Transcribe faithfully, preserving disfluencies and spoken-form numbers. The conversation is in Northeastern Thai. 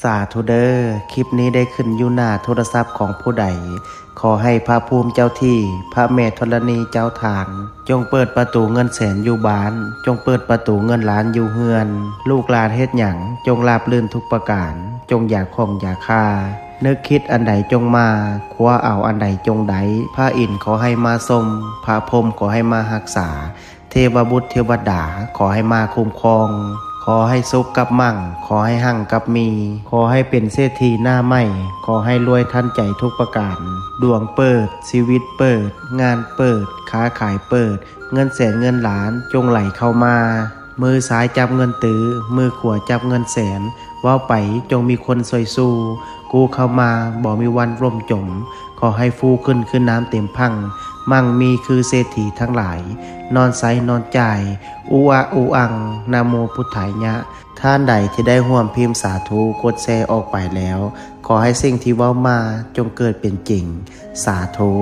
สาธุเด้อ คลิปนี้ได้ขึ้นอยู่หน้าโทรศัพท์ของผู้ใด ขอให้พระภูมิเจ้าที่ พระแม่ธรณีเจ้าทาง จงเปิดประตูเงินแสนอยู่บ้าน จงเปิดประตูเงินล้านอยู่เฮือน ลูกหลานเฮ็ดหยัง จงราบรื่นทุกประการ จงอย่าข้องอย่าคา นึกคิดอันใดจงมา คว้าเอาอันใดจงได้ พระอินทร์ขอให้มาทรง พระพรหมขอให้มารักษา เทวบุตรเทวดาขอให้มาคุ้มครอง ขอให้สุขกับมั่ง ขอให้หั่งกับมี ขอให้เป็นเศรษฐีหน้าใหม่ ขอให้รวยทันใจทุกประการ ดวงเปิด ชีวิตเปิด งานเปิด ค้าขายเปิด เงินแสนเงินล้านจงไหลเข้ามา มือซ้ายจับเงินตื้อ มือขวาจับเงินแสน เว้าไปจงมีคนซอยสู้ กู้เข้ามาบ่มีวันล่มจม ขอให้ฟูขึ้นคือน้ำเต็มพัง มั่งมีคือเศรษฐีทั้งหลาย นอนใช้นอนจ่าย อุอะอุอัง นะโมพุทธายะ ท่านใดที่ได้ร่วมพิมพ์สาธุ กดแชร์ออกไปแล้ว ขอให้สิ่งที่เว้ามาจงเกิดเป็นจริง สาธุ